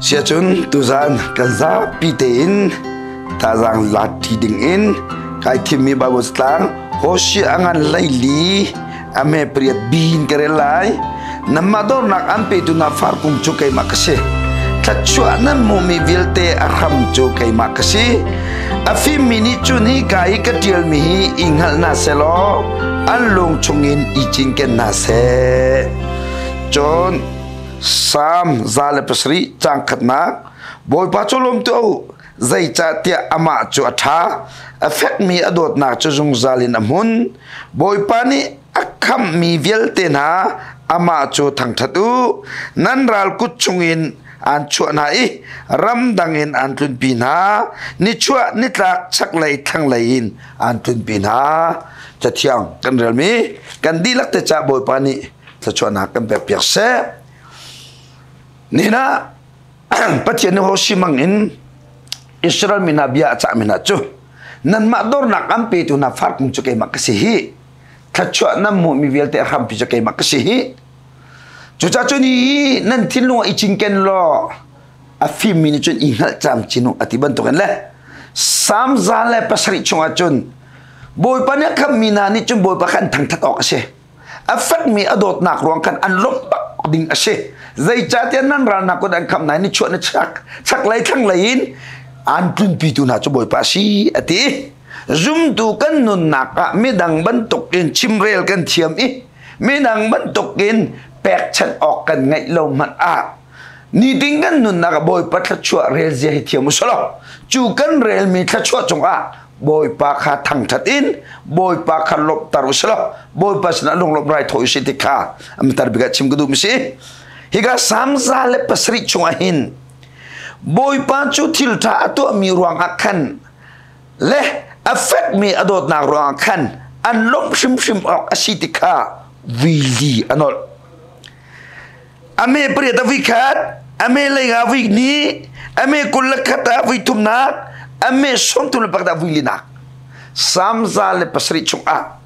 Siacun tuzan kan zapi tein thazaang lat ṭi ding in kai thimmi Bible tlang Hosea a ngan leili a me pariat bin ka rel lai. Nanmah dornak an petu hna farkung cu keimah ka si. Thluachuah nan hmuhmi vialte a hram cu keimah ka si. A fimmi nih cun hi ka i ka ṭialmi hi i hngalh hna seh law an lung chungin i cinken hna seh. Cun Salm 107 caang khatnak Bawipa cu lawm tuah u, zeicahtiah amah cu a ṭha, a fekmi a dawtnak cu zungzal in a hmun. Bawipa nih a khamhmi vialte hna amah cu thangṭhat u. Nan ral kut chungin aan chuah hna i ramdang in aan tlunpi hna. Nichuah nitlak chaklei thlanglei in aan tlunpi hna. Cathiang kan relmi kan dihlak te ca Bawipa nih thluachuahnak kan pekpiak seh. Nihin ah Pathian nih Hosi mang in Israel mi hna bia a cahmi hna cu nanmah dornak an petu hna farkung cu keimah ka si hi thluachuah nan hmuhmi vialte a hrampi cu keimah ka si hi cucaah cun hi nan thinlung ah i cinken law a fimmi nih cun i hngalh camcin u a ti bantukin le Salm 107 chungah cun Bawipa nih a khammi hna nih cun Bawipa kha an thangthat awk a si a fekmi a dawtnak ruang khan an lawmh bak ding a si. Zeicahtiah nan ralnak kut an khamh hna i nichuah na chak chaklei thlanglei in an tlunpitu hna cu Bawipa a si a ti. Zumtu kan nunnak ah midang bantukin chimrel kan thiam i midang bantukin pekchanh awk kan ngeih lo hmanh ah nitin kan nunnak ah Bawipa thluachuah rel zia hi thiam u selaw cu kan relmi thluachuah cungah Bawipa kha thangṭhat in Bawipa kha lawmhter u selaw Bawipa sinah lunglawmh raithawi u si ti kha amtar bik ah chim ka duh mi si. Hika Salm 107 chungah hin Bawipa cu thil ṭha a tuahmi ruangah khan le a fekmi a dawtnak ruangah khan an lawmh hrimhrim awk a si ti kha wili a nolh. A me pariat a vui khat, a me leinga vui hnih, a me 21 ah vui thumnak, a me 31 ah vui linak. Salm 107 chungah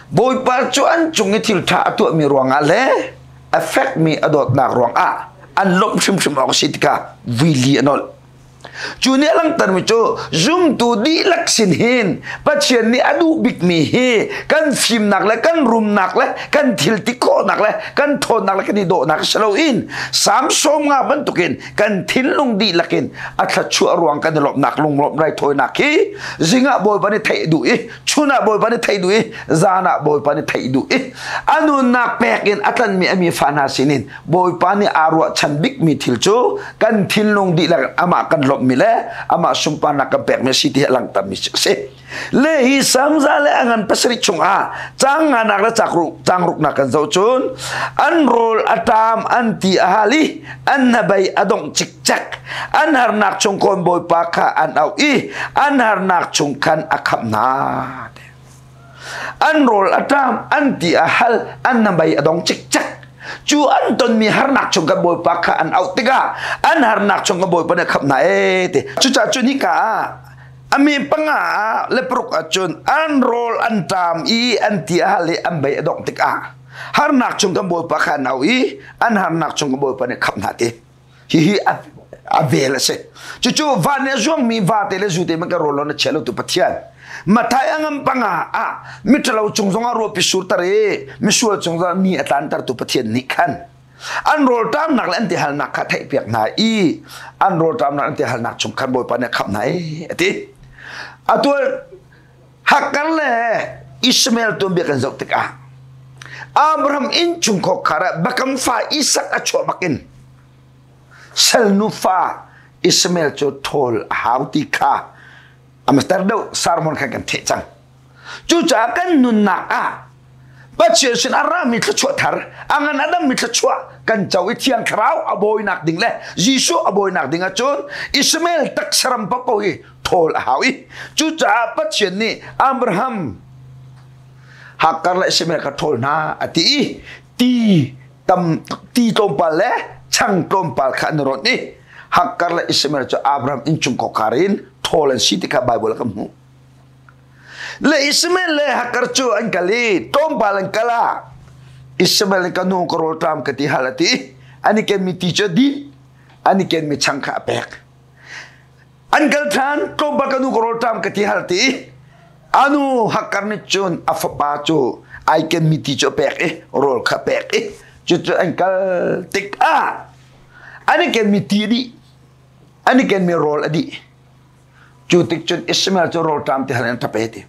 Bawipa cu an cung i thil ṭha a tuahmi ruangah le a fekmi a dawtnak ruangah an lawmh hrimhrim awk a si tikah vui li a nolh. Cu nih a langhtermi cu zumtu dihlak sin hin Pathian nih a duh bikmi hi kan fimnak le kan rumnak le kan thil ti khawhnak le kan ṭhawnnak le kan i dawhnak si loin Salm 50 bantukin kan thinlung dihlak in a thluachuah ruang kan i lawmhnak lunglawmh raithawinak hi zingah Bawipa nih theih duh i chun ah Bawipa nih theih duh i zan ah Bawipa nih theih duh i a nunnak pek in a tlanmi a mi fa hna sinin Bawipa nih aa ruahchan bikmi thil cu kan thinlung dihlak amah kan lawmhmi le amah sunparnak kan pekmi a si ti hi a langhtermi a si. Le hi samza le a ngan pasarih chungah caang nganak le caangruknak kan zoh cun an rawl a ṭam an ti a hal i an hnabei a dongh cikcek an harnak chung kawn Bawipa kha an auh i an harnak chung khan a khamh hna. An rawl a ṭam, an ti a hal, an hnabei a dong cikcek. Cu an tonmi harnak chung kan Bawipa kha an auh tikah an harnak chung kan Bawipa nih a khamh hna ee ti. Cucaah cun hika ah a mi panga ah le paruk ahcun an rawl an ṭam i an ti a hal i an bei a dongh tikah harnak chung kan Bawipa kha an auh i an harnak chung kan Bawipa nih a khamh hna ti. Hihi a vel a si. Cucu van i a zuangmi vate le zute man ka rawl na chia lo tu Pathian. Mathai a ngam panga ah miṭhalo cung zongah ruahpi surter i misual cung zongah mi a tlanter tu Pathian nih khan an rawlṭamnak le an tihalnak kha theihpiak hna i an rawlṭamnak an tihalnak chung khan Bawipa nih a khamh hna i a ti. Atu Hagar le Ishmael tuanbia kan zoh tikah Abraham innchungkhar khar ah Bakam fa Isak a chuah bakin salnu fa Ishmael cu ṭhawl a hau ti kha a master deuh sermon khan kan theh cang. Cucaah kan nunnak ah Pathian sin a rami thluachuah thar, a ngan a dammi thluachuah kan co i Thiang Thlarau a bawinak ding le Jesuh a bawinak ding ahcun Ishmael taksaram paoh hi thawl a hau i cucaah Pathian nih Abraham Hagar le Ishmael kha thawl hna a ti i ti tam ti tlawmpal le chang tlawmpal kha an rawnh i Hagar le Ishmael cu Abraham innchung khar in thawl an si ti kha Bible ah kan hmuh. Le Ishmael le Hagar cu an kal i tlawmpal an kal ah Ishmael ka nu ka rawlṭam ka ti hal a ti. An i kenmi ti cu a din. An i kenmi chang kha a pek. An kal ṭhan, tlawmpal ka nu ka rawlṭam ka ti hal ti i anu Hakkar nih cun a fapa cu ai kenmi ti cu a pek i rawl kha a pek i cucu an kal tikah an i kenmi ti a dih, an i kenmi rawl a dih. Cu tik cun Ishmael cu rawlṭam ti hal in a ṭap e ti.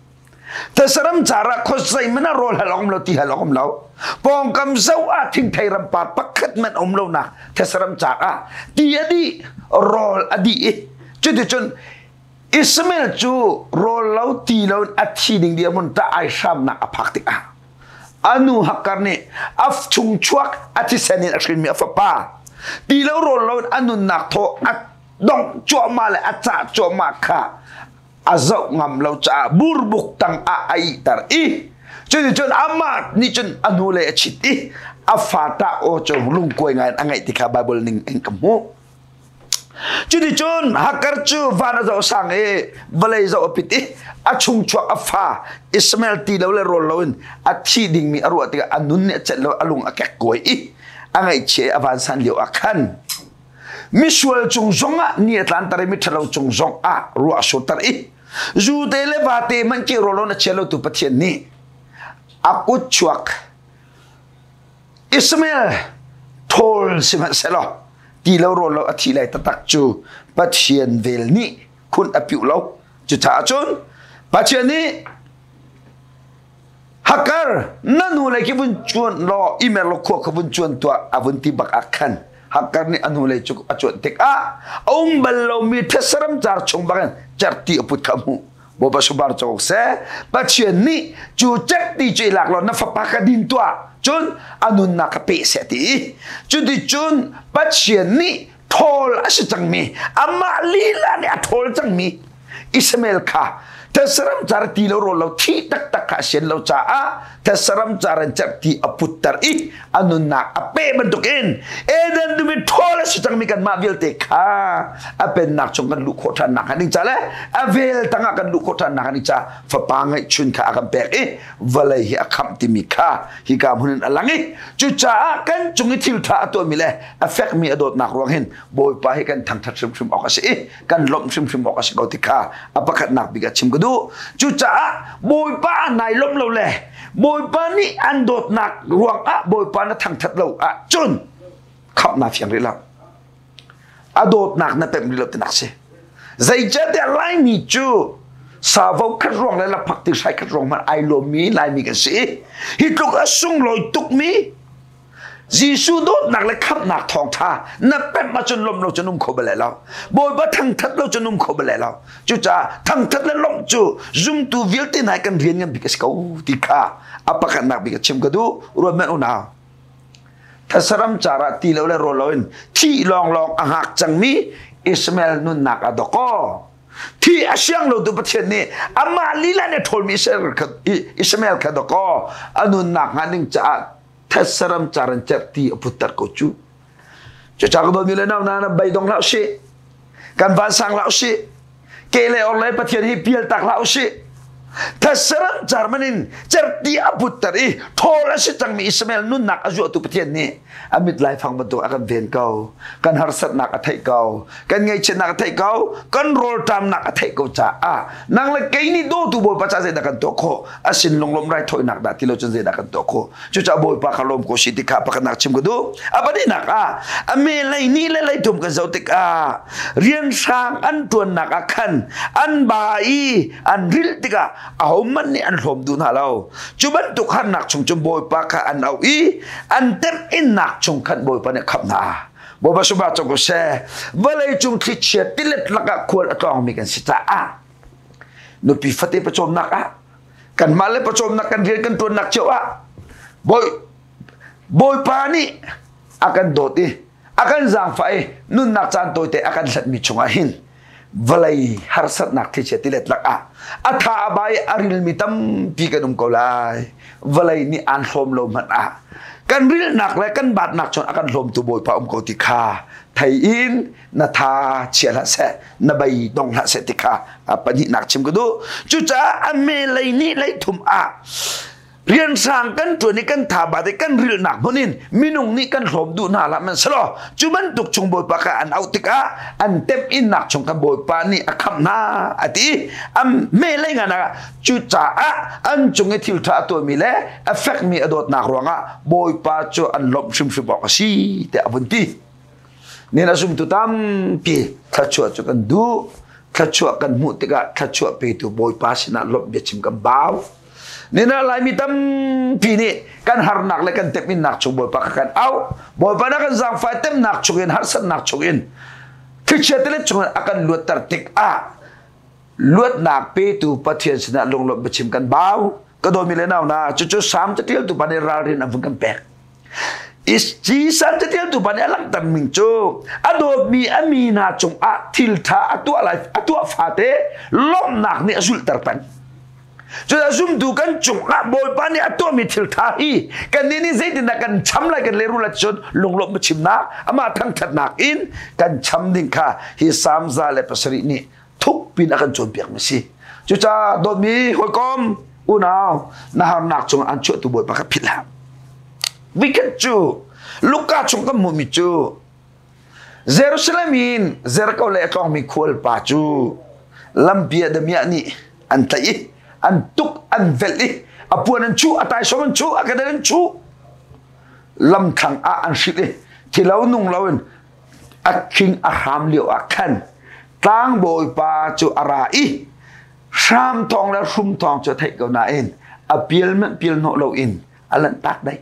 Thesaram car ah khuazei hmanh ah rawl hal um lo ti hal um lo. Pawngkam zoh ah thingthei rampar pakhat hmanh um lo nak thesaram car ah ti a dih rawl a dih i cuticun Ismael cu rawl lo ti lo in a thi ding dirhmun ta ai hramnak a phak tikah a nu Hakkar nih a chung chuak a thisen in a hrinmi a fapa ti lo rawl lo in a nunnak thaw a dongh cuahmah le a cah cuahmah kha a zoh ngam lo caah burbuk tang ah a ihter i cuticun amah nih cun a hnulei a chit i a fa tah aw cu lungkuai ngai in a ngaih ti kha Bible ning in ka hmuh. Cuticun Hagar cu van a zoh sang i vawlei zoh a pit i a chungchuak a fa Ishmael ti lo le rawl loin a thi dingmi a ruah tikah a nun nih a celh lo a lung a kekkuai i a ngaihchia i a vansan lio ah khan Misual cung zongah ni a tlanter i miṭhalo cung zongah ruah a surter i zute le vate hmanh ke rawl a chia lotu Pathian nih a kut chuak Ismael thawl sihmanhsehlaw ti lo rawl lo a thi lai taktak cu Pathian vel nih khun a piuh lo. Cucaah cun Pathian nih Hakkar, na hnulei khi vun cuan law i mer law khua kha vun cuan tuah a vun ti bak ah khan Hakkar nih a hnulei cu a cuanh tikah a um bal lomi thetse car chung bangin cerhti a put kha a hmuh. Bawipa subar cawk seh. Pathian nih cu cerhti cu i lak law na fapa kha din tuah. Cun a nunnak kha peh seh ti i cuticun Pathian nih ṭhawl a si cangmi amah lila nih a ṭhawl cangmi Ishmael kha Thesram car ti lo rawl lo thi taktak kha a sian lo caah Thesram car in cerhti a putter i a nunnak a pe bantukin Eden dum i ṭhawl a si cangmi kanmah vialte kha a pennak chung kan luh khawh ṭhan nak ding ca le a vel tangah kan luh khawh ṭhan nak ding ca fapa ngeihchun kha a kan pek i vawlei hi a khamh timi kha hika hmun in a lang i cucaah kan cung i thil ṭha a tuahmi le a fekmi a dawtnak ruang hin Bawipa hi kan thangṭhat hrimhrim awk a si i kan lawmh hrimhrim awk a si ko ti kha a pakhatnak bik ah chim ka duh. Cucaah Bawipa a nai lawmh lo le Bawipa nih an dawtnak ruangah Bawipa na thangṭhat lo ahcun khamh naa fiang rih lo. A dawtnak na pemh rih lo tinak si. Zeicahtiah Laimi cu savo khat ruang le laphak ti hrai khat ruang hmanh ai lawmmi Laimi kan si i hi tluk a sunglawi tukmi Jesuh dawtnak le khamhnak thawngṭha na pemh ahcun lawmh lo cu um kho bal lo. Bawipa thangṭhat lo cu um kho bal lo. Cucaah thangṭhat le lawmh cu zumtu vialte hna kan rian ngan bik a si ko ti kha a pakhatnak bik a chim ka duh. Ruat hmanh unau. Thasaram car ah ti lo le rawl loin thih lawnglawng a hngak cangmi Ishmael nunnak a dawkaw. Thi a siang lo tu Pathian nih amah lila nih a ṭhawlmi Ishmael kha dawkaw a nunnak hnga ding caah thetsaram car in cerhti a putter ko cu. Cucaah ka dawtmi le nau na beidong hlah usih. Kan vansang hlah usih. Ke le or le Pathian hi pial tak hlah usih. Thetsaram car man in cerhti a putter i thawl a si cangmi Ismael nunnak a zuahtu Pathian nih a mit laifang bantuk a kan ven ko. Kan harsatnak a theih ko. Kan ngaihchiatnak a theih ko. Kan rawlṭamnak a theih ko caah nang le kei nih dawtu Bawipa ca zeidah kan tuah khawh? A sin lunglawmh raithawinak dah ti lo cun zeidah kan tuah khawh? Cucaah Bawipa kha lawm ko si ti kha pakhatnak chim ka duh. A pahnihnak ah a me lei ni le lei thum kan zoh tikah rian hrang an ṭuannak ah khan an ba i an rilh tikah ahohmanh nih an hlawm duh hna lo. Cu bantuk harnak chung cun Bawipa kha an auh i an temhinnak chung khan Bawipa nih khamh hna. Bawipa subah cang ko seh. Vawlei cung thlichia tilet lakah khual a tlawngmi kan si caah nupi fate pawcawmnak ah kanmah le pawcawmnak kan rian kan ṭuannak cio ah bawi bawipa nih a kan dawt i a kan zaangfah i nunnak caan tawite a kan hlatmi chungah hin vawlei harsatnak thlichia tilet lakah a tha a ba i a rilmi tampi kan um ko lai vawlei nih aan hlawm lo hmanh ah kan rilnak le kan batnak cun a kan hlawmtu bawipa um ko ti kha thei in na tha chia hlah seh na bei dong hlah seh ti kha pahnihnak chim ka duh cucaah a me lei nih lei thum ah Rianhrang kan ṭuan i kan thabat i kan rilhnak hmun in minung nih kan hlawm duh hna hlah hmanhsehlaw cu bantuk chung Bawipa kha an auh tikah an temhinnak chung kha Bawipa nih a khamh hna a ti. An mehlei ngan ah cucaah an cung i thil ṭha a tuahmi le a fekmi a dawtnak ruangah Bawipa cu an lawmh hrimhrim awk a si tiah a vun ti. Nin a zumtu tampi thluachuah cu kan duh. Thluachuah kan hmuh tikah thluachuah petu Bawipa sinah lawmh biachim kan bau. Nina Laimi tampi nih kan harnak le kan teminnak chung Bawipa kha kan auh. Bawipa na kan zaangfai temnak chungin harsatnak chungin thlichia tilet chungin a kan luatter tikah luatnak petu Pathian sinah lunglawmh biachim kan bau. Ka dawmi le nau na cucu Salm catialtu pa nih ralrin an vun kan pek. Ci Salm catialtu pa nih a langhter ning cu a dawtmi a mi hna cungah thil ṭha a tuah lai a tuah fate lawmhnak nih a zulhter peng. Cucaah zumtu kan cungah Bawipa nih a tuahmi thil ṭha hi kannih nih zeitindah kan cham lai kan lehrul ahcun lunglawmh chimnak amah thangṭhatnak in kan cham ding kha hi Salm 107 nih thuk pin a kan cawnpiakmi si. Cucaah dawtmi hawikom unau na harnak cungah an chuahtu Bawipa kha philh hlah. Vikhat cu Luka chung kan hmuhmi cu Jerusalem in Jericho lei a tlawngmi khualpa cu lampi ah damiah nih an tlaih i an tuk an velh i a puan an chuh a taisawm an chuh a kedan an chuh lamthlang ah an hrilh i thilo nung loin a khing a hram lio ah khan tlangbawipa cu a ra i hram thawng le hrum thawng cu a theih ko nain a pial manh pial hnawh loin a lanhtak dai.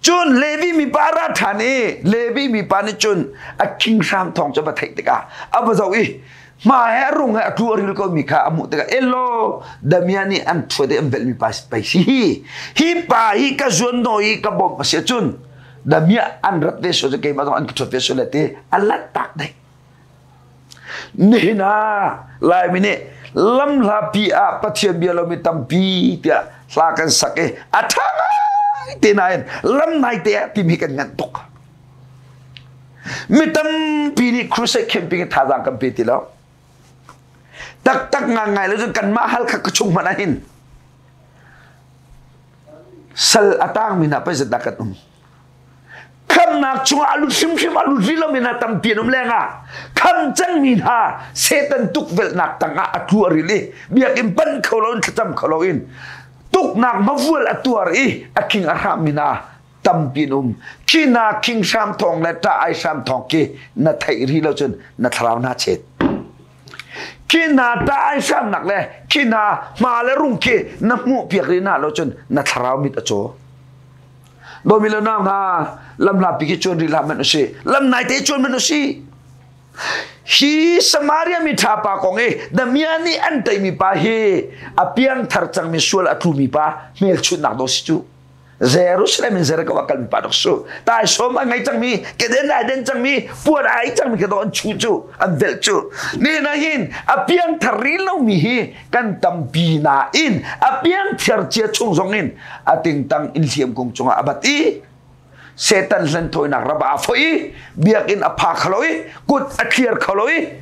Cun Levi mipa a ra ṭhan i Levi mipa nih cun a king hram thawng cu a va theih tikah a va zoh i hma he a rung he a tlu a ril komi kha a hmuh tikah elaw damiah nih an ṭhuat i an velhmi pa pei si hi hi pa hi ka zuan naw i ka bawmh a si ahcun damiah an rat ve sual cu keimah zong an ka ṭhuat ve sual lai ti a lanhtak dih. Nihin ah Laimi nih lamhlapi ah Pathian bia lomi tampi tiah hla kan sak i a ṭha ngai te nain lam nai te ah timi kan nganh tuk. Mi tampi nih crusade camping in thazaang kan pe ti lo. Taktak ngangai le cun kanmah Halkha ka chung hmanh ah hin sal a tangmi hna pei dah kan um. Khamnak chungah a lut hrimhrim a lut rih lomi hna tampi an um lengah kham cangmi hna Satan tukvelhnak tangah a tlu a ril i biakinn panh kho loin thlacam kho loin tuknak mavual a tuar i a king a hrammi hna tampi an um. Khi hna king hram thawng le ṭah ai hram thawng khi na theih rih lo cun na thlarau na chet. Khi hna ṭah ai hramnak le khi hna hma le rung khi na hmuh piak rih hna lo cun na thlarau mit a caw. Dawmi le nau hna lamhlapi khi cuan rih hlah hmanh usih. Lam naite cuan hmanh usih. Hi Samaria mi ṭha pa kong i damiah nih an teimi pa hi a piangthar cangmi sual a tlumi pa hmelchunhnak dawh si cu. Jerusalem in Jericho a kalmi pa dok su. Taisawm a ngei cangmi, keden ai den cangmi, puan ai cangmi kha dawh an chu cu, an velh cu. Nihin ah hin a piangthar rih lomi hi kan tampi nain a piangthar cia chung zong in a tingtang in hliam kung cungah a bat i Satan hlenthawinak rap ah a foih i biakinn a pha kho lo i kut a thliar kho lo i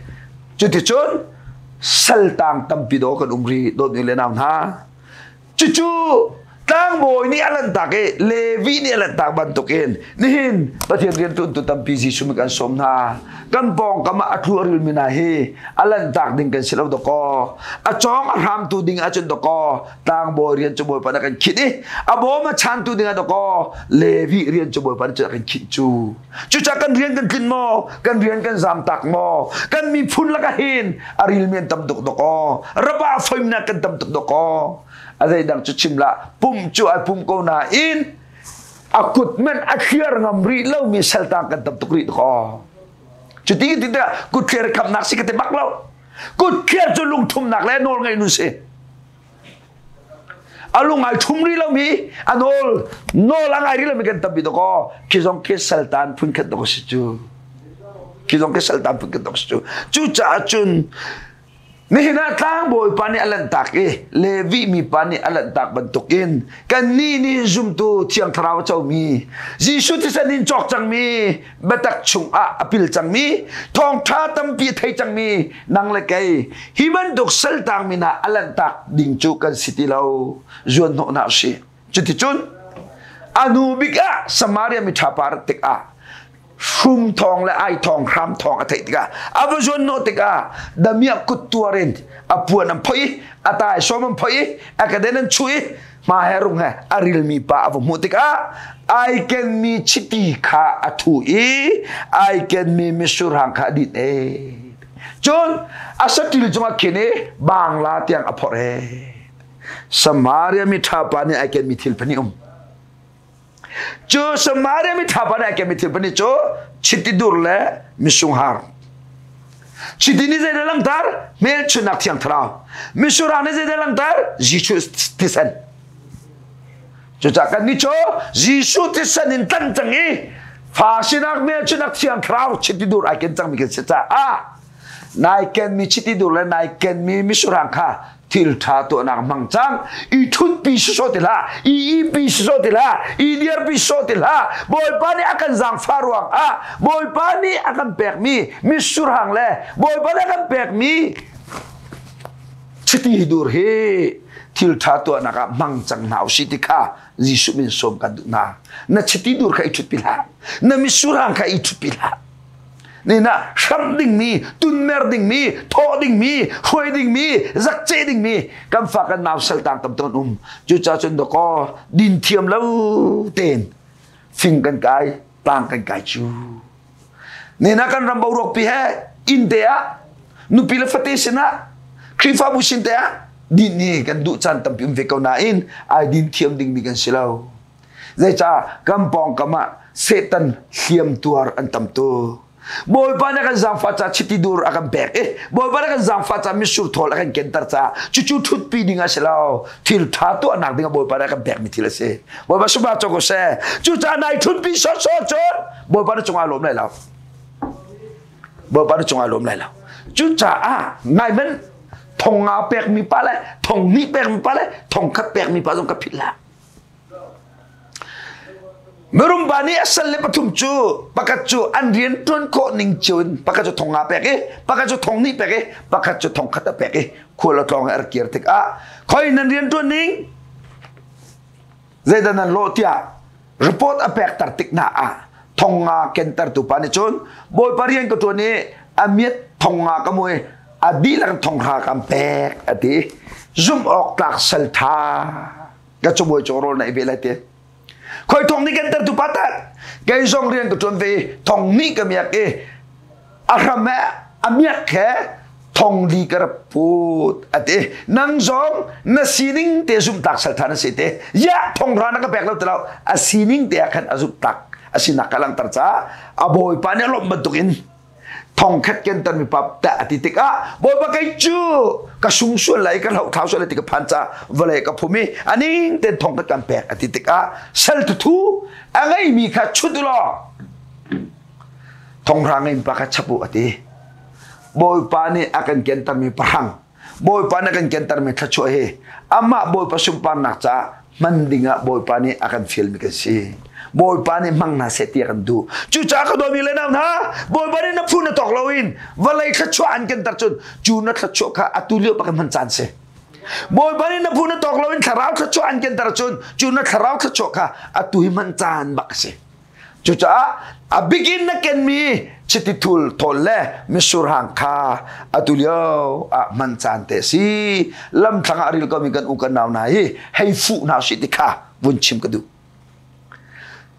cuticun saltang tampi daw kan um ri dawtmi le nau hna cucu tlangbawi nih a lanhtak i Levi nih a lanhtak bantukin nihin Pathian rianṭuantu tampi Jesuh mi kan sawm hna kan pawngkam ah a tlu a rilmi hna hi a lanhtak ding kan si lo dakaw a cawng a hramtu ding ahcun dakaw tlangbawi rian cu Bawipa nih a kan khinh i a bawm a chantu ding ah dakaw Levi rian cu Bawipa nih a kan khinh cu cucaah kan rian kan tlin maw kan rian kan zamtak maw kan miphun lakah hin a rilmi an tam tuk dakaw rapa foimnak kan tam tuk dakaw a zeidang cu chim lah pum cu ai pum ko nain a kut men a thliar ngam rih lomi saltang kan tam tuk rih kaw cuti ti tikah kut thliar khamnak si ka ti bak lo kut thliar cu lungthumnak le nawl ngei nu si a lung ai thum rih lomi a nawl nawl a ngai rih lomi kan tam bi dakaw khi zong khi saltan phun khat dok si cu khi zong khi saltan phun khat dok si cu cucaah cun. Nihin ah tlangbawi pa nih a lanhtak i Levi mi pa nih a lanhtak bantukin kannih nih zumtu Thiang Thlarau a comi Jesuh thisen in cawk cangmi biatak chungah a pil cangmi thawngṭha tampi a thei cangmi nang le kei hi bantuk saltang mi hna a lanhtak ding cu kan si ti lo zuan hnawh hna usih. Cuticun a hnu bik ah Samaria miṭha pa rat tikah hrum thawng le ai thawng hram thawng a theih tikah a va zuan hnawh tikah damiah kut tuar in a puan an phoih i a tai sawm an phoih i a keden an chuh i hma he rung he a rilmi pa a va hmuh tikah ai kenmi chiti kha a thu i ai kenmi misurhang kha a din e cun a saṭil cungah khin i bangla tiang a phorh e Samaria mi ṭha pa nih ai kenmi thil pahnih um Cu Samaria mi ṭha pa nih a kemi thil pahnih cu chiti dur le misunghar. Chiti nih zeidah langhter? Hmelchunhnak Thiang Thlarau. Misurang nih zeidah langhter? Jesuh thisen. Cucaah kannih cu Jesuh thisen in tlanh cang i fa sinak hmelchunhnak Thiang Thlarau chiti dur ai ken cangmi kan si caah nai kenmi chiti dur le nai kenmi misurang kha thil ṭha tuahnak hmang cang i ṭhutpi sawsawh ti hlah i ipi sawsawh ti hlah i dirpi sawsawh ti hlah Bawipa nih a kan zaangfah ruang ah Bawipa nih a kan pekmi misurhang le Bawipa nih a kan pekmi chiti dur hi thil ṭha tuahnak ah hmang cang hna usih ti kha Jesuh min sawm kan duh hna na chiti dur kha i ṭhutpi hlah na misurhang kha i ṭhutpi hlah Nina hramh dingmi, tunmer dingmi, thawh dingmi, hruai dingmi, zakceh dingmi kan fa kan nau saltang tam ton um. Cucaah cun dakaw din thiam lo tein fing kan kai, tlang kan kai cu. Nina kan ram boruak pi he inn te ah nupi le fate sinah Khrihfabu sin te ah din ni kan duh caan tampi um ve ko nain ai din thiam dingmi kan si lo. Zeicah kan pawngkam ah Satan hliam tuar an tam tuk. Bawipa nih a kan zaangfah caah chiti dur a kan pek i Bawipa nih a kan zaangfah caah mitsur thawl a kan kenter caah cucu ṭhutpi ding a si lo. Thil ṭha tuahnak ding ah Bawipa nih a kan pekmi thil a si. Bawipa sungah cawk u seh. Cucaah nai ṭhutpi sawsawh cun Bawipa na cungah lawm lai lo. Bawipa na cungah lawm lai lo. Cucaah ngai hmanh thong nga pekmi pa le thong hnih pekmi pa le thong khat pekmi pa zong ka philh hlah. Mirum pa nih a sal le pathum cu pakhat cu an rian ṭuan khawh ning cio in pakhat cu thong nga pek i pakhat cu thong hnih pek i pakhat cu thong khat a pek i khual a tlawng i a rak kir tikah khoi nan rian ṭuan ning zeidah nan lawh tiah report a pekter tik hna ah thong nga kentertu pa nih cun bawipa rian ka ṭuan i a miat thong nga ka mu i a dihlak thong hra kan pek a ti zumh awk tlak sal ṭha ka cabuai cung rawl na ei ve lai ti khoi thong nih kan tertu pa tat kei zong rian ka ṭuan ve i thong nih ka miak i a hram he a miak he thong li ka rak put a ti nang zong na sining te zumhtak saltha na si te ya thong ra na ka pek lo ti lo a sining te ah khan a zumhtak a sinak ka langhter caah a bawipa nih a lawmh bantuk in thongkhat kentan mi pap ta ati tikah bawipa kei cu ka sung sual lai ka hloh thlau sual lai ti ka phan ca vawlei ka phum i aning ten thongkhat kan pek ati tikah sal tuthu a ngeimi kha chut u law thonghra ngei pa kha chap u ati bawipa nih a kan kentar mi pahrang Bawipa na kan kentermi thluachuah hi amah Bawipa sunparnak caah hman dingah Bawipa nih a kan fialmi kan si. Bawipa nih hmang hna seh ti a kan duh. Cucaah ka dawmi le nau hna, Bawipa nih na phu na tawk loin vawlei thluachuah an kenter cun cu na thluachuah kha atu lio bak in hman caan si. Bawipa nih na phu na tawk loin thlarau thluachuah an kenter cun cu na thlarau thluachuah kha atu hi hman caan bak a si. Cucaah a bikin na kenmi chiti thul thawl le mitsur hang kha atu lio ah hman caan te si. Lamthlang ah ril komi kan u kan nau hna hi hei fuh hna usih ti kha vun chim ka duh.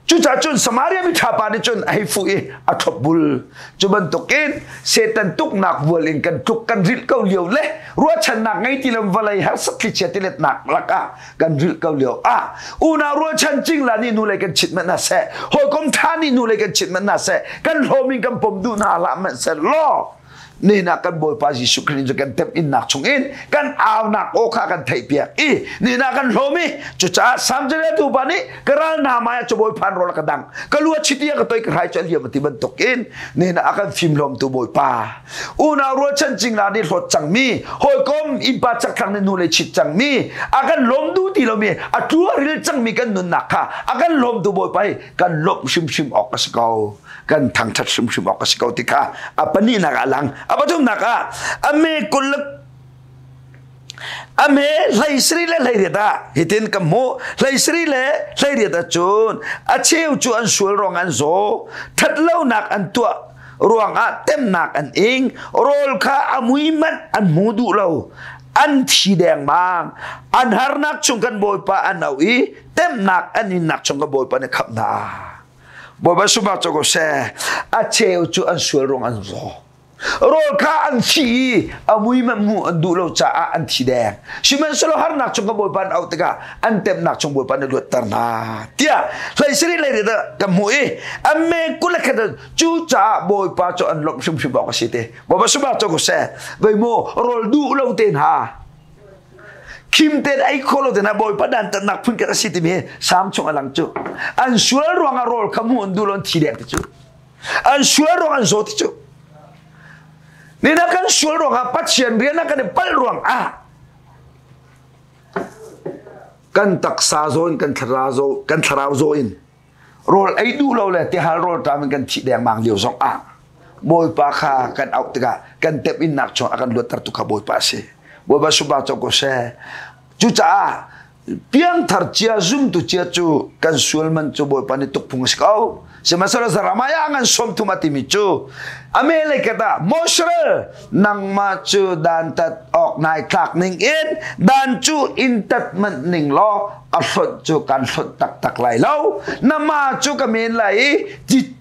Cucaah cun Samaria mi ṭha pa nih cun a hei fuh i a ṭhop bul. Cu bantukin Satan tuknak vual in kan tluk kan rilh ko lio le ruahchannak ngei ti lo vawlei harsat thlichia tiletnak lakah kan rilh ko lio ah unau rualchan cingla nih nu lei kan chit manh hna seh hawikom ṭha nih nu lei kan chit manh hna seh kan hlawm in kan pom duh hna hlah hmanh seh law. Nihin ah kan Bawipa Jesuh Khrih nih kan temhinnak chungin kan aunak aw kha kan theihpiak i nihin ah kan hlawm i cucaah Salm tu pa nih ka ral hna hmai ah cabawi phan rawl a ka dang ka lu a chiti a ka toi ka hrai cu a liam a ti bantukin nihin ah a kan fimhlawmtu Bawipa unau rualchan cingla nih hlawt cangmi hawikom innpa chakthlang nih nu le chit cangmi a kan lawm duh ti lomi a tlu a ril cangmi kan nunnak kha a kan lawmtu Bawipa hi kan lawmh hrimhrim awk a si ko. Kan thangṭhat hrimhrim awk a si ko ti kha a pahnihnak ah lang. A pathumnak ah a me kul a me 17 le 18 ah hitin ka hmuh. 17 le 18 ah cun a cheu cu an sual ruang an zaw, ṭhatlonak an tuah ruangah temnak an ing, rawl kha a mui manh an hmu duh lo, an thi dengmang. An harnak chung kan Bawipa an auh i temnak an innak chung kan Bawipa nih khamh hna. Bawipa sumah cu ko seh. A cheu cu an sual ruang an zaw. Rawl kha an thi i a mui hmuh an duh lo caah an thi deng. Sihmanhsehlaw harnak chung ka Bawipa an auh tikah an temnak chung Bawipa na luatter hna tiah 17 lei dah kan hmuh i a me 21 cu caah Bawipa cu an lawmh hrimhrim awk a si te. Bawipa sumah cu ko seh. Vei mu rawl duh lo te hna khim tein ei kho lo te hna Bawipa dantatnak phun khat a si timi hi Salm chung a lang cu. An sual ruangah rawl kha hmuh an duh lo an thi deng ti cu. An sual ruang an zaw ti cu. Nina kan sual ruangah Pathian rian ah kan i palh ruangah kan taksa zaw in kan thlarau zaw kan thlarau zaw in rawl ei duh lo le tihal rawl ṭam in kan thih dengmang lio zong ah Bawipa kha kan auh tikah kan tep innak chung a kan luatter tu kha Bawipa a si. Bawipa subah cawk ko seh. Cucaah piangthar cia zumtu cia cu kan sual man cu Bawipa nih tuk phung a si ko. Sihmanhsehlaw Jeremiah ngan 30 a timi cu Amalekite ah Mosrel nangmah cu dantat awk nai tlak ning in dan cu in tat manh ning law a hlonh cu kan hlonh taktak lai lo. Nama cu ka men lai i ti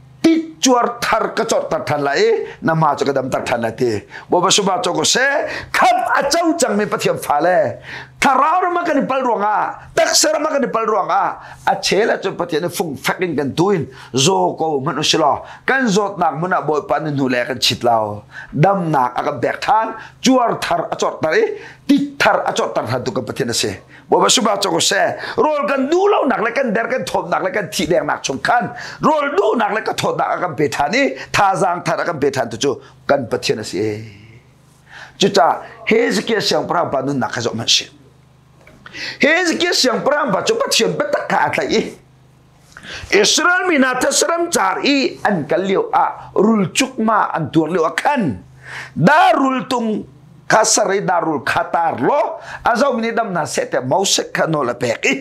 cuar thar ka corhter than lai i na hma cu ka damter than lai ti. Bawipa subah cu ko seh. Khamh a co cangmi Pathian fale thlarau ram ah kan i pal ruangah taksa ram ah kan i pal ruangah a chel ahcun Pathian nih fungfek in kan tuin zaw ko hmanh u silaw kan zawtnak hmun ah Bawipa nih hnu le kan chit lo damnak a kan pek than cuar thar a corhter i ti thar a corhter than tu kan Pathian a si. Bawipa subah cu ko seh. Rawl kan duh lonak le kan der kan thawtnak le kan thih dengnak chung khan rawl duhnak le ka thawtnak a kan pe ṭhan i thazaang thar a kan pe ṭhan tu cu kan Pathian a si. Cucaah Hezekiah siangpahrang pa nunnak kha zoh hmanh sih. Hezekiah siangpahrang pa cu Pathian biatak kha aa tlaih i Israel mi hna thesram car i an kal lio ah rul cukma an tuar lio ah khan darul tung kha ser i darul kha tar law a zomi nih dam hna seh tiah Moses kha nawl a pek i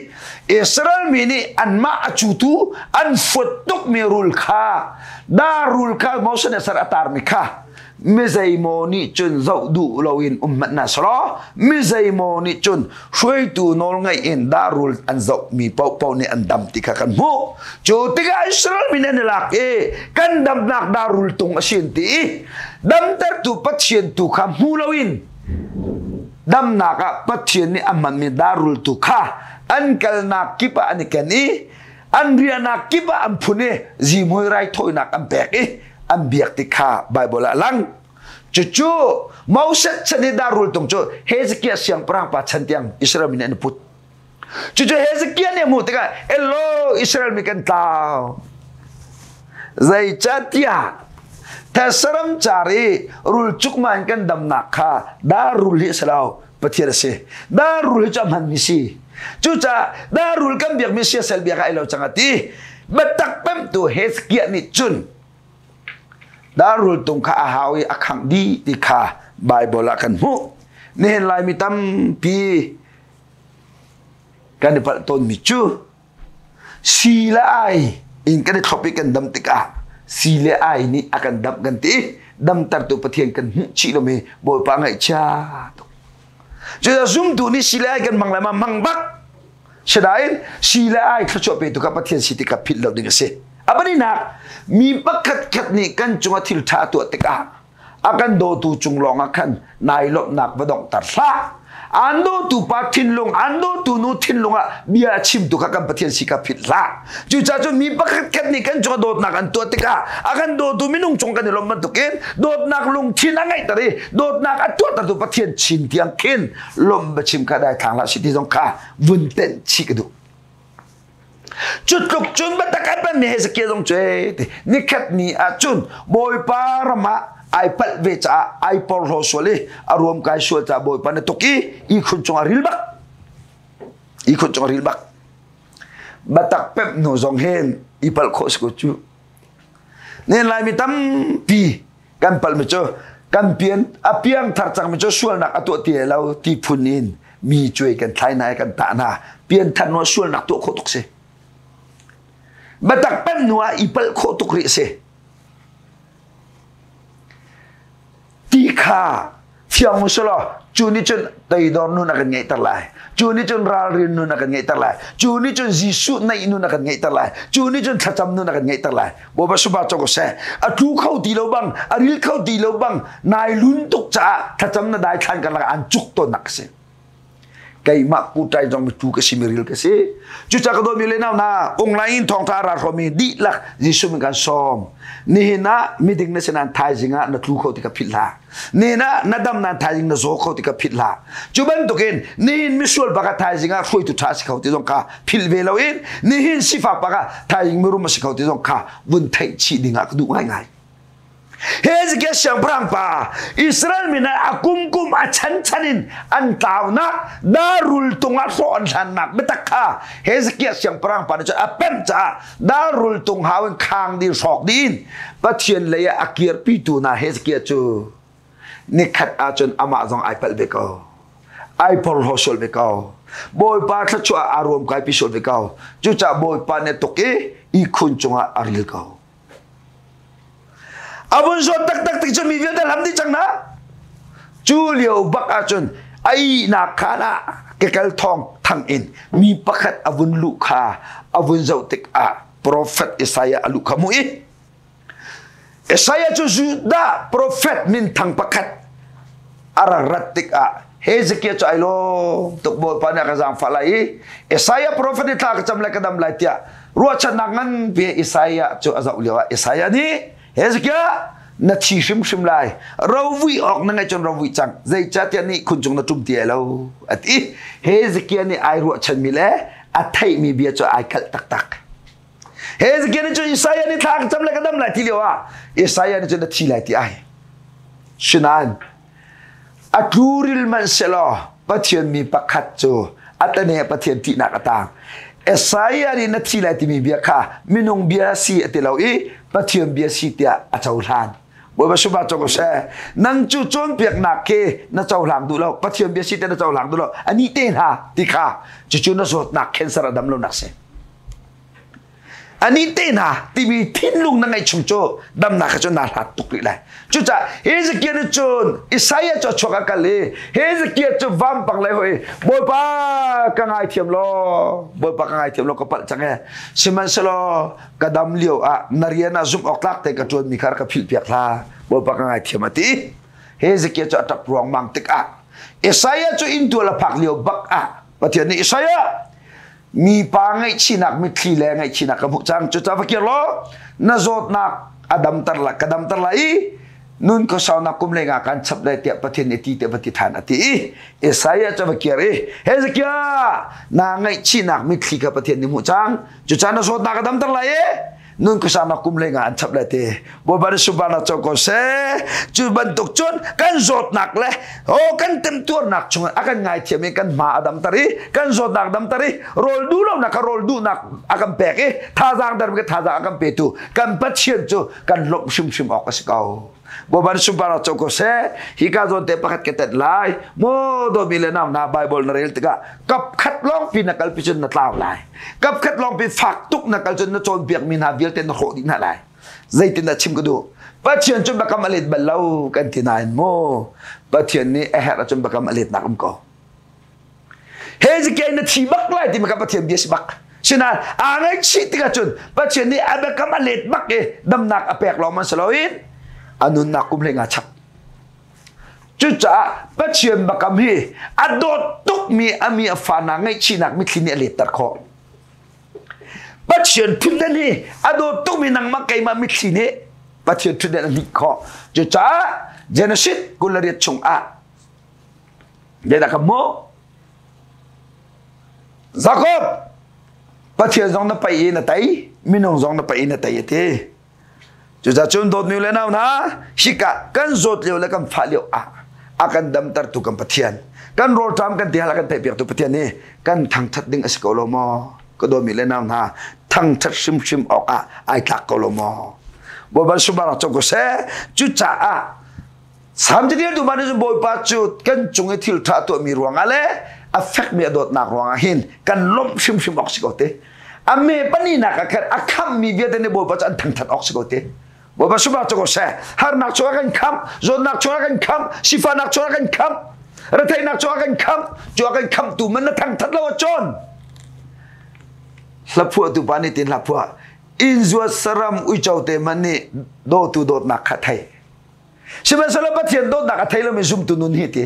Israel mi nih anmah a cutu an fuat tukmi rul kha darul kha Moses nih ser a tarmi kha mi zeimaw nih cun zoh duh loin um hmanh hna selaw mi zeimaw nih cun hruaitu nawl ngaih in darul an zohmi paohpaoh nih an dam ti kha kan hmuh. Cu tikah Israel mi nih an i lak i kan damnak darul tung a si an ti i damtertu Pathian tu kha hmu loin damnak ah Pathian nih a hmanmi darul tu kha an kalnak kip ah an i ken i an riahnak kip ah an phun i zihmui raithawinak an pek i an biak ti kha Baibal ah a lang. Cucu Moses chan i darul tung cu Hezekiah siangpahrang pa chan tiang Israel mi nih an put. Cucu Hezekiah nih a hmuh tikah, Elo Israel mi kan tlau. Zeicahtiah Thessaram car i rul cukma in kan damnak kha darul hi a si lo, Pathian a si. Darul hi cu a hmanmi si. Cucaah darul kan biakmi siasal biak ah ai lo cang a ti. Biatak pemtu Hezekiah nih cun Darul tung kha a hau i a khangh dih ti kha Baibal ah kan hmuh. Nihin Laimi tampi kan i palh tawnmi cu si le ai in kan i thlop i kan dam tikah si le ai nih a kan damh kan ti. Damtertu Pathian kan hmuh chih lomi Bawipa ngaihchia tuk. Cucaah zumtu nih si le ai kan hmang lai ma hmang bak. Sinain si le ai thluachuah petu kha Pathian si tikah philh lo ding a si. A pahnihnak, mi pakhat khat nih kan cungah thil ṭha a tuah tikah a kan dawtu cung lawngah khan nai lawmhnak va donghter hlah. An dawtu pa thinlung, an dawtu nu thinlung ah bia a chimtu kha kan Pathian si kha philh hlah. Cucaah cun mi pakhat khat nih kan cung dawtnak an tuah tikah a kan dawtu minung cung kan i lawmh bantukin dawtnak lungthin a ngeihter i dawtnak a tuahtertu Pathian chin tiang khin lawmh biachim kha daithlang hlah si ti zong kha vun tenh chih ka duh. Cu tluk cun biatak ai palhmi Hezekiah zong cu ti nikhat ni ah cun Bawipa ram ah ai palh ve caah ai porhlaw sual i a ruam kai sual caah Bawipa na tuk i ihkhun cungah ril bak. Ihkhun cungah ril bak. Biatak pemh hnu zong hin i palh khawh si ko cu. Nen Laimi tampi kan palhmi cu kan pian a piang thar cangmi cu sualnak a tuah ti lo ti phun in mi cuai kan thlai hna i kan tah hna. Pian thar hnu sualnak tuah khawh tuk si. Biatak pemh hnu ah i palh khawh tuk rih si. Ti kha fiang usulaw cu nih cun toidor nun a kan ngeihter lai. Cu nih cun ralrin nun a kan ngeihter lai. Cu nih cun Jesuh naih nun a kan ngeihter lai. Cu nih cun thlacam nun a kan ngeihter lai. Bawipa supa cawk seh. A tlu kho ti lo bang, a ril kho ti lo bang, nai lun tuk caah thlacam na dai thlan karlak an cuk tawnnak a si. Keimah putai zong mitu ka si miril ka si. Cucaah ka dawtmi le nau hna, online in thawngtha ra hrawmi dihlak Jesuh min kan sawm. Nihin ah miding na si nain thaizing ah na tlu kho ti ka philh hlah. Nihin ah na dam nain thaizing na zaw kho ti ka philh hlah. Cu bantukin nihin misual bak ah thaizing ah hruaitu ṭha si kho ti zong kha philh ve loin nihin sifak bak ah thaizing mirum a si kho ti zong kha vun theih chih ding ah ka duh ngaingai. Hezekiah siangpahrang pa Israel mi hna a kumkum a chanchan in an tlaunak darul tung ah hlawh an hlannak biatak kha Hezekiah siangpahrang pa nih cun a pemh caah darul tung hau in khang dih hrawk dih in Pathian lei ah a kirpitu hna Hezekiah cu nikhat ahcun amah zong ai palh ve ko ai porhlaw sual ve ko. Bawipa thluachuah aa ruam kaipi sual ve ko. Cucaah Bawipa nih a tuk i ihkhun cungah a ril ko. A vun zawt taktak tik cun mi vialte hlam dih cang hna. Cu lio bak ahcun a ihnak khaan ah kekal thawng thang in mi pakhat a vun luh kha a vun zoh tikah profet Isaiah a luh kha hmuh i Isaiah cu Judah profet minthang pakhat a rak rat tikah Hezekiah cu ai lawm tuk. Bawipa nih a ka zaangfah lai i Isaiah profet nih thla ka cam lai ka dam lai tiah ruahchannak nganpi Isaiah cu a zoh lioah Isaiah nih, Hezekiah, na thi hrimhrim lai, rovui awk na ngeih cun rovui cang, zeicahtiah nih khun cung na ṭum ti ai lo, a ti. Hezekiah nih ai ruahchanmi le a theihmi bia cu ai kalh taktak. Hezekiah nih cun Isaiah nih thla ka cam lai ka dam lai ti lioah Isaiah nih cun na thi lai ti ai. Sinain a tluril manh sehlaw Pathian mi pakhat cu a tane Pathian ṭihnak a tang. Isaiah nih na thi lai timi bia kha minung bia si a ti lo i Pathian bia si tiah a cohlan. Bawipa sungah co ko seh. Nang cu cawnpiaknak khi na cohlang duh lo. Pathian bia si tiah na cohlang duh lo. Ani te hna ti kha cucu na zawtnak cancer a dam lo nak si. Ani te hna timi thinlung na ngeih chung cu damnak kha cu naa hlat tuk rih lai. Cucaah Hezekiah nih cun Isaiah cu a chuak a kal i Hezekiah cu vampang lei hoi, Bawipa, ka ngaithiam law, Bawipa, ka ngaithiam law, ka palh cang e. Sihmanhsehlaw ka dam lio ah na rian ah zumh awk tlak te ka ṭuanmi kha ka philh piak hlah. Bawipa, ka ngaithiam, a ti. Hezekiah cu a ṭap ruangmang tikah Isaiah cu inntual a phak lio bak ah Pathian nih, Isaiah, mipa ngaihchihnak mitthli le ngaihchihnak ka hmuh cang. Cucaah va kir law na zawtnak a damter la ka damter lai i nun khuasaunak kum lengah kan chap lai tiah Pathian nih ti te va ti than, a ti i Isaiah cu va kir i, Hezekiah, na ngaihchihnak mitthli kha Pathian nih hmuh cang. Cucaah na zawtnak a damter lai i nun khuasaunak kum lengah an chap lai ti. Bawipa nih sunparnak co ko seh. Cu bantuk cun kan zawtnak le oh kan temtuarnak chungah a kan ngaithiam i kan hma a damter i kan zawtnak damter i rawl duh lonak kha rawl duhnak a kan pek i thazaang der ka thazaang a kan petu kan Pathian cu kan lawmh hrimhrim awk a si ko. Bawipa nih sunparnak co ko seh. Hika zawn te pakhat ka tet lai. Maw dawmi le nau hna, Bible na rel tikah kap khat lawngpi na kalpi cun na tlau lai. Kap khat lawngpi fak tuk na kal cun na cawnpiakmi hna vialte na hrawh dih hna lai. Zeitin dah chim ka duh? Pathian cu biakam a let bal lo kan ti nain maw Pathian nih a herh ahcun biakam a letnak um ko. Hezekiah na thi bak lai timi kha Pathian bia si bak. Sinain aa ngaihchih tikah cun Pathian nih a biakam a let bak i damnak a pek lawng man si loin a nunnak kum hlei nga chap. Cucaah Pathian biakam hi a dawt tukmi a mi a fa hna ngaihchihnak mitthli nih a letter khawh. Pathian ṭhutdan hi a dawt tukmi nangmah keimah mitthli nih Pathian ṭhutdan a hnih khawh. Cucaah Genesis 28 chungah zeidah ka hmuh? Jakob, Pathian zong na paih i na tei, minung zong na paih i na tei a ti. Cucaah cun dawtmi le nau hna, hika kan zawt lio le kan fah lio ah a kan damtertu kan Pathian, kan rawlṭam kan tihal a kan theihpiaktu Pathian hi kan thangṭhat ding a si ko lo maw? Ka dawtmi le nau hna, thangṭhat hrimhrim awk ah ai tlak ko lo maw? Bawipa subang co ko seh. Cucaah Salm caṭialtu pa nih cun Bawipa cu kan cung i thil ṭha tuahmi ruangah le a fekmi a dawtnak ruangah hin kan lawmh hrimhrim awk si ko te. A me paninak ah khan a khammi vialte nih Bawipa cu an thangṭhat awk si ko te. Bawipa subah cu ko seh. Harnak chungah kan khamh, zawtnak chungah kan khamh, sifahnak chungah kan khamh, retheihnak chungah kan khamh, cu a kan khamhtu man na thangṭhat lo ahcun hlaphuahtu pa nih tin hlaphuah inn zuat saram uico te man nih dawtu dawtnak kha thei. Sihmanhsehlaw Pathian dawtnak a thei lomi zumtu nun hi ti.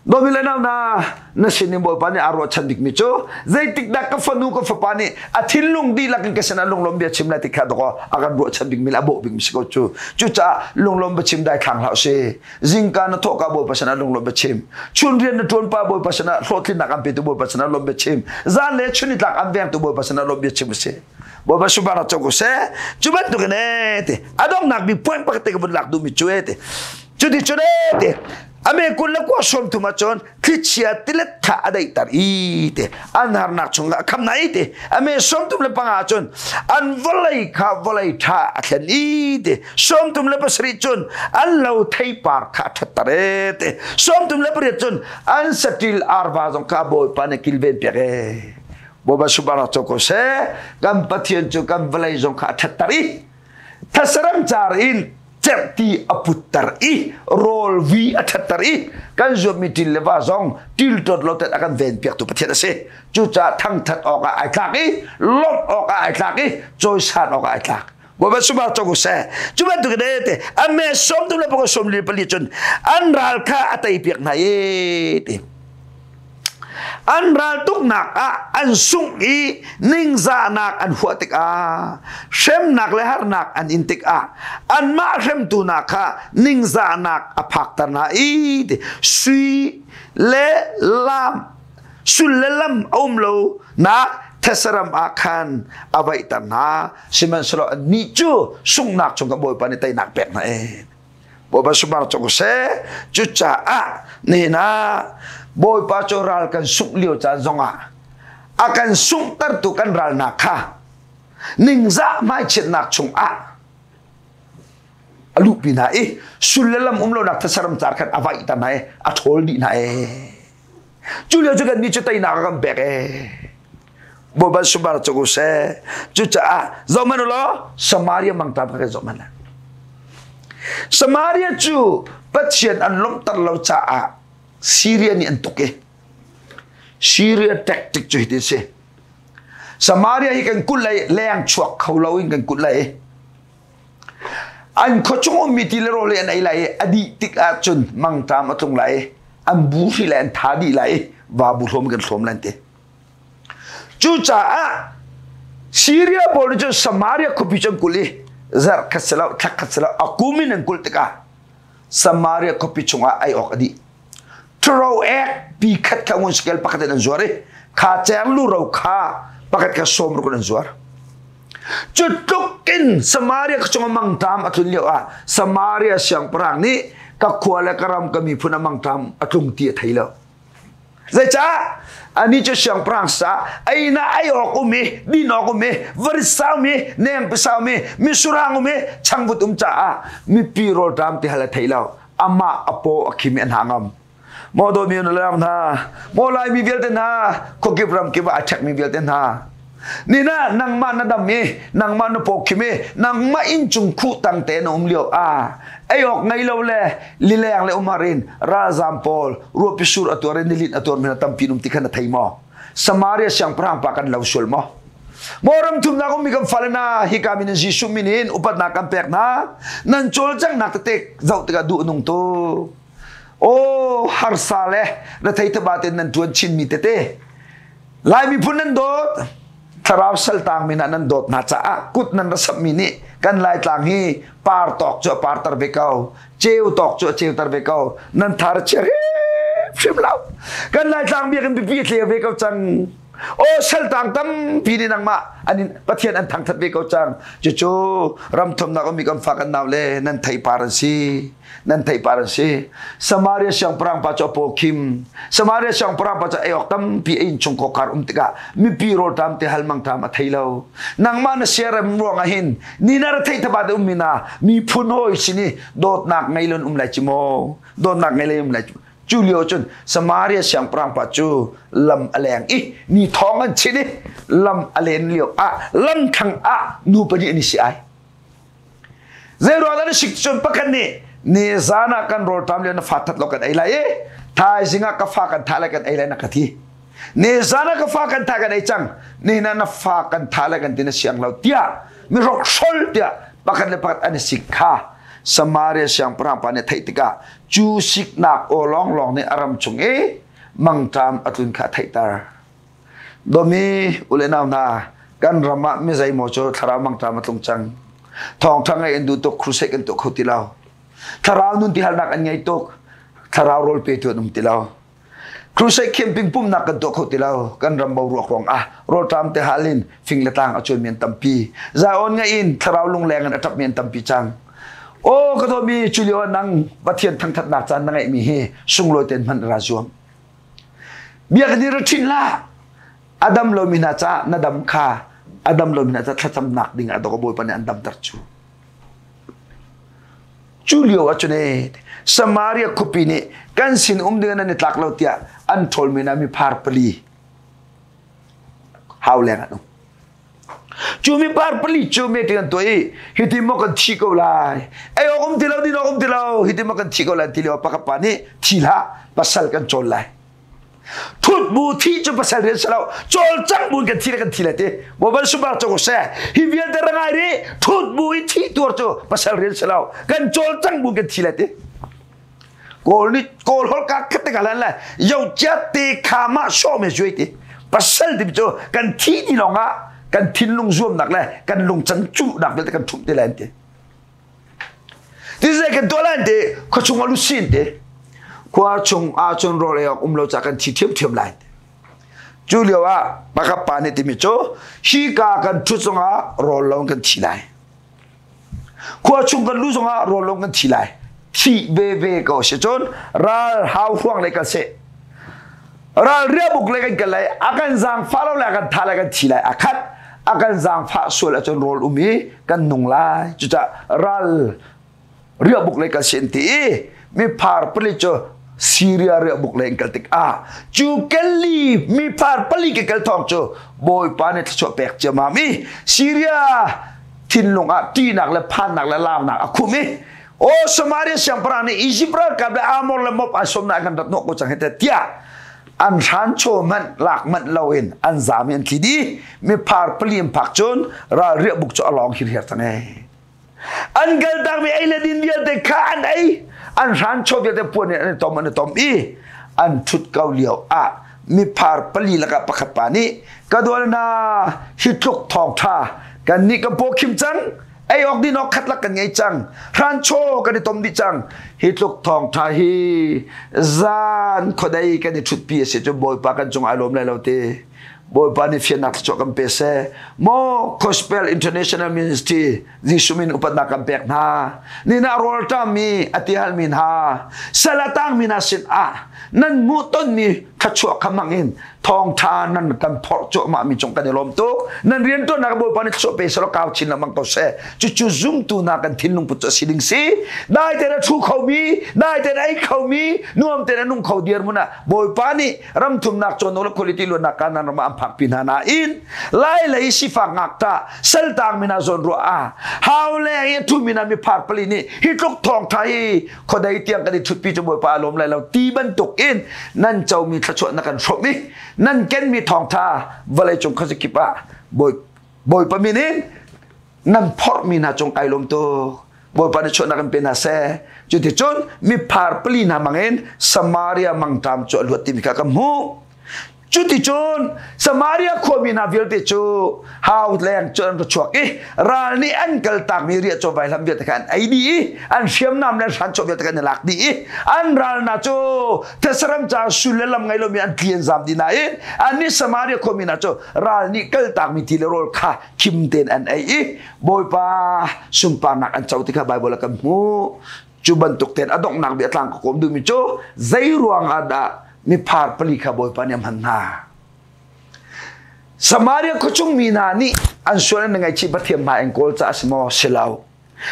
Dawmi le nau na na sin in Bawipa nih aa ruahchan bikmi cu zeitik dah ka fanu ka fapa nih a thinlung dihlak in ka sinah lunglawm bia chim lai ti kha dawkaw a kan ruahchan bikmi le a bawh bikmi si ko cu. Cucaah lunglawm biachim daithlang hlah usih. Zingka na thawhka Bawipa sinah lunglawm biachim. Chun rian na ṭuan pa Bawipa sinah hlawhtlinnak an petu Bawipa sinah lawm biachim. Zan le chun nitlak an vengtu Bawipa sinah lawm biachim usih. Bawipa subang co ko seh. Cu bantuk in ee ti a donghnak bik point pakhat te ka vun lak duhmi cu ee ti. Cu ti cun ee ti ame 21 30 ahcun thlichia tilet kha a daihter i ti an harnak chungah a kham na i ti ame 35 ahcun an vawlei kha vawlei ṭha a thlen i ti 37 cun an lo theipar kha a ṭhatter ee ti 38 cun an saṭil arva zong kha Bawipa nih kilven piak ee. Bawipa subara co ko seh. Kan Pathian cu kan vawlei zong kha a ṭhatter i thasaram car in cerhti a putter i rawl vi a ṭhatter i kan zuammi ṭil le va zong ṭil ṭawt lo tet a kan ven piaktu Pathian a si. Cucaah thangṭhat awkah ai tlak i lawmh awkah ai tlak i cawisan awkah ai tlak. Bawipa subah co ko seh. Cu bantuk in te a me 36 44 cun an ral kha a tei piak hna i ti. An raltuknak ah an sungh i ningzahnak an huah tikah hremnak le harnak an in tikah anmah hremtu hna kha ningzahnak a phakter hna i sui le lam sul le lam a um lo nak thesaram ah khan a vaihter hna sihmanhsehlaw annih cu sunghnak chung ka Bawipa nih teinak pek hna ee. Bawipa sumar cu seh. Cucaah nihin ah Bawipa cu ral kan sungh lio caan zongah a kan sunghtertu kan ralnak kha ningzah hmaichiatnak chungah a luhpi hna i sul le lam um lonak thasaram car khan a vaih ta hna i a ṭhawl dih hna ee. Cu lio cu kan nih cu teinak a kan pek ee. Bawipa sumar cu seh. Cucaah zohhmanh u law Samaria mangṭam kha kan zohhmanh. Samaria cu Pathian an lawmhter lo caah Syria nih an tuk i Syria tactic cu hitin si. Samaria hi kan kulh lai leng chuak kho lo in kan kulh lai. An khuachung ummi ti le rawl hi an ei lai i a dih tik ahcun mangṭam a tlung lai i an buhri le an tha dih lai i vabu hlawm kan hlawm lai an ti. Cucaah Syria pawl nih cun Samaria khuapi cu an kulh i zarh khat si lo, thla khat si lo, a kum in an kulh tikah Samaria khuapi chungah ei awk a dih. Ṭhuro ek pi khat kha ngun sikel pakhat in an zuar i kha cenglu ro kha pakhat kha 60 in an zuar. Cu tluk in Samaria chungah mangṭam a tlun lio ah Samaria siangpahrang nih ka khua le ka ram ka miphun ah mangṭam a tlung ti a thei lo. Zeicah? Anih cu siangpahrang sa ei na ei awk um i din awk um i varit sau mi nengpi sau mi misurang um i changvut um caah mipi rawlṭam ti hal a thei lo. Amah a paw a khim i a hna ngam. Maw dawtmi na lam hna, maw Laimi vialte hna, khuakip ramkip ah a ṭhekmi vialte hna. Nina nangmah na dam i nangmah na pawkhim i nangmah inncung khuh tang te na um lio ah ei awk ngei lo le lileng le umhar in ralzam pawl ruahpi sur a tuar in nilin a tuar mi tampi um ti kha na thei maw? Samaria siangpahrang pa kan lo sual maw? Maw ram thumnak ummi kan fale na hika min in Jesuh min in upatnak kan pek hna nan cawlcanghnak tete zoh tikah duh a nung tuk. Aw harsa le rethei taba ten nan ṭuan chinmi tete Lai miphun nan dawt thlarau saltang min ah nan dawt hna caah kut nan ra sammi nih kan Laitlang hi par tawk cu a parter ve ko ceu tawk cu a ceuter ve ko nan thar chia hrim lo kan Laitlang biakinn pipi a tle ve ko cang. Aw saltang tampi nih nangmah an in Pathian an thangthat ve ko cang. Cucu ramthumnak ummi kan fa kan nau le nan theipar an si. Nan theipar an si. Samaria siangpahrang pa cu a paw khim. Samaria siangpahrang pa cu ei awk tampi a innchung khawkhar um tikah mipi rawlṭam te halmang ṭam a thei lo. Nangmah na siarem ruangah hin ni na ra thei thaba te ummi na miphun hawi sin i dawtnak ngei lon um lai ci maw? Dawtnak ngei le um lai ci Cu lio cun Samaria siangpahrang pa cu lam a leng i ni thawng an chin i lam a len lio ah lamthlang ah nu pahnih an i si ai. Zeiruang dah na sik cun pakhat nih ni zan ah kan rawlṭam lio na fa that lo kan ei lai i thaizing ah ka fa kan thah lai kan ei lai na ka ti. Ni zan ah ka fa kan thah kan ei cang ni na na fa kan thah lai kan ti na siang lo tiah mi hrokhrol tiah pakhat le pakhat an i sik kha Samaria siangpahrang pa nih theih tikah cu siknak aw lawnglawng nih a ram chung i mangṭam a tlun kha a theihter. Domi ule nau hna, kan ram ah mi zeimaw cu thlarau mangṭam a tlung cang. Thawngṭha ngaih an duh tuk, crusade kan tuah kho ti lo. Thlarau nun tihalnak an ngei tuk, thlarau rawl petu an um ti lo. Crusade camping pumhnak kan tuah kho ti lo. Kan ram boruak ruang ah rawlṭam te hal in fing le tlang a cuanmi an tampi. Zion ngaih in thlarau lungleng in a ṭapmi an tampi cang. Aw ka dawtmi cu lio ah nang Pathian thangthatnak caan na ngeihmi hi sunglawi tein hman ra zuam. Biakinn hi ra ṭhin hlah. A dam lomi hna caah na dam kha a dam lomi hna caah thlacamnak ding ah dawk Bawipa nih an damter cu. Cu lio ah cun ee Samaria khuapi nih kan sin um ding nan i tlak lo tiah an ṭhawlmi hna miphar pali hau leng an um. Cu miphar pali cu meeting an tuah i hiti maw kan thi ko lai ei awk um ti lo din awk um ti lo hiti maw kan thi ko lai ti lio pakhat pa nih thi hlah pasal kan cawl lai Thut bu thi cu pasal rian si lo cawlcangh bu in kan thi le kan thi le ti Bawipa sunpar cu ko seh hi vialte ra ngai rih thut bu i thi tuar cu pasal rian si lo kan cawlcangh bu in kan thi le ti Kawl nih kawl holh ka khat te ka lan le yo chia te kha ma shaw me zui ti pasal ti cu kan thi ni lawng ah kan thinlung zuamnak le kan lungcan cuhnak vialte kan thumh te lai an ti Ti zei kan tuah lai ti khua chung ah lusin ti khua chung ah cun rawl ei awk um lo ca kan thi ṭhiamṭhiam lai. Cu lio ah pakhat pa nih timi cu hi ka kan ṭhut zongah rawl lo kan thi lai. Khua chung kan lu zongah rawl lo kan thi lai. Thih veve ko si cun ral hau hruang le kan seh. Ral riabuk le kan kal lai a kan zaangfah lo le a kan thah lai kan thi lai a khat a kan zaangfah sual ahcun rawl um i kan nung lai cucaah ral riahbuk lei kal sin ti i miphar pali cu Syria riahbuk lei in kal tikah cu kelli miphar pali ke kal thawng cu Bawipa nih thluachuah pek ciammam i Syria thinlung ah ṭihnak le phannak le launak a khum i o Samaria siangpahrang nih Egypt ralkap le Amor le Moab an sawmnak kan rat hnawh ko cang hi tiah an hranchaw hmanh lak manh loin an zaam i an tli dih miphar pali an phak cun ral riahbuk cu a lawng hirhiar cang ee an kaltakmi ei le din vialte kha an ei an hranchaw vialte puan in an i tom an i tom i an ṭhut ko lio ah miphar pali lakah pakhat pa nih ka dual hna hi tluk thawngṭha kan nih kan paw khim cang ei awk din awk khat lak kan ngei cang hranchaw kan i tom dih cang hi tluk thawngṭha hi zan khuadei kan i ṭhutpi a si cu Bawipa kan cung ai lawm lai lo ti Bawipa nih fiannak thluachuah kan pe seh maw Gospel International Ministry Jesuh min upatnak kan pek hna ni na rawlṭammi a tihalmi hna sal a tangmi hna sin ah nan hmuhtonmi thluachuah kha hmang in thawngṭha nan kan phorh cuahmah mi cung kan i lawm tuk nan rianṭuannak Bawipa nih thluachuah pe selaw kau chin lengmang ko seh cucu zumtu hna kan thinlung put cu a si ding si dai tein a ṭhu khomi dai tein a ei khomi nuam tein a nung kho dirhmun ah Bawipa nih ramthumnak cawn le quality luannak kanan ram ah an phakpi hna nain lai lei sifak ngakṭah saltang mina zawn ruah ah hau leng i ṭhu mina mi phar pali nih hi tluk thawngṭha hi khuadei tiang kan i ṭhutpi cu Bawipa a lawm lai lo ti bantuk in nan comi thluachuah na kan hrawmh i nan kenmi thawngṭha vawleicung khuazakip ah Bawipa min in nan phorhmi hna cung kai lawm tuk. Bawipa nih chuahnak in pe hna seh. Cuticun miphar pali hna mangin Samaria mangṭam cu a luat timi kha ka hmuh. Cuticun Samaria khuami hna vialte cu hau leng cu an ra chuak i ral nih an kaltakmi riahcaw vaihlam vialte kha an ei dih i an hriamnam le an hranchaw vialte kha an i lak dih i an ral hna cu thesaram ca sul le lam ngei lomi an tli an zam dih nain annih Samaria khuami hna cu ral nih kaltakmi ti le rawl kha khim tein an ei i Bawipa sunparnak an co ti kha Baibal ah kan hmuh. Cu bantuk tein a donghnak bia tlang ka kawm duhmi cu zei ruang ah dah miphar pali kha Bawipa nih a hman hna. Samaria khuachung mi hna nih an sual an ngaihchih Pathian hmai an kawl caah si maw? Si lo.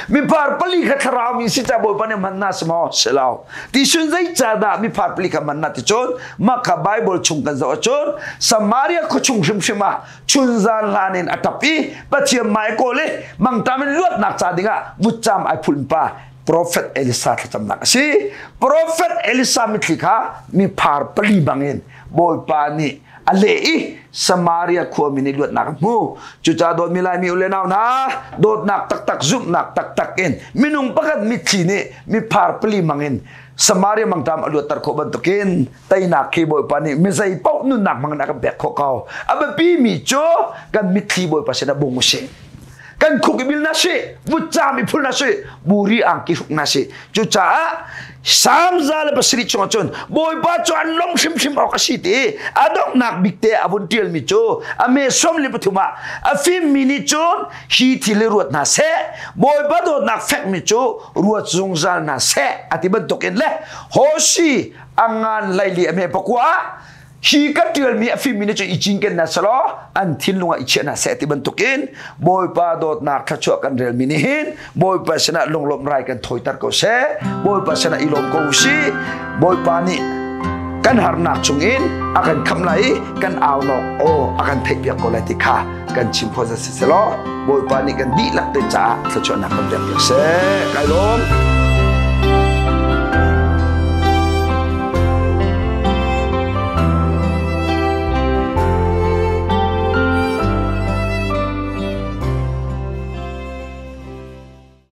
Miphar pali kha thlarau mi si ca Bawipa nih a hman hna si maw? Si lo. Ti sun zeicahdah miphar pali kha hman hna ti cun mah kha Bible chung kan zoh ahcun Samaria khuachung hrimhrim ah chunzan hlan in a tap i Pathian hmai kawl i mangtam in luatnak ca dingah vutcam ai phulh pa Prophet Elisa thlacamnak a si. Prophet Elisa mitthli kha miphar pali bangin Bawipa nih a leh i Samaria khuami nih luatnak a hmu. Cucaah dawtmi Laimi u le nau hna, dawtnak taktak, zumhnak taktak in minung pakhat mitthli nih miphar pali mangin Samaria mangṭam a luatter khawh bantukin teinak khi Bawipa nih mizei paoh nunnak hmangin a kan pek khawh ko. A biapi mi cu kan mitthli Bawipa sinah bung u sih. Kan khuk i bil na si, vutcaam i phul na si, buri angki hruk na si. Cucaah Salm 107 chungah cun Bawipa cu an lawmh hrimhrim awk a si ti a donghnak bik te a vun ṭialmi cu a me 33 ah a fimmi nih cun hi thil hi ruat hna seh, Bawipa dawtnak fekmi cu ruat zungzal hna seh a ti bantukin le Hosi a ngan laili a me pakua ah hi ka ṭialmi a fimmi nih cun i cinken hna selaw an thinlung ah i chiah hna seh ti bantukin Bawipa dawtnak thluachuah kan relmi nih hin Bawipa sinah lunglawmh rai kan thawiter ko seh. Bawipa sinah i lawm ko usih. Bawipa nih kan harnak chungin a kan khamh lai i kan aunawk aw a kan theihpiak ko lai ti kha kan chim khawh si selaw Bawipa nih kan dihlak te caah thluachuahnak kan pek piak seh. Kai lawm.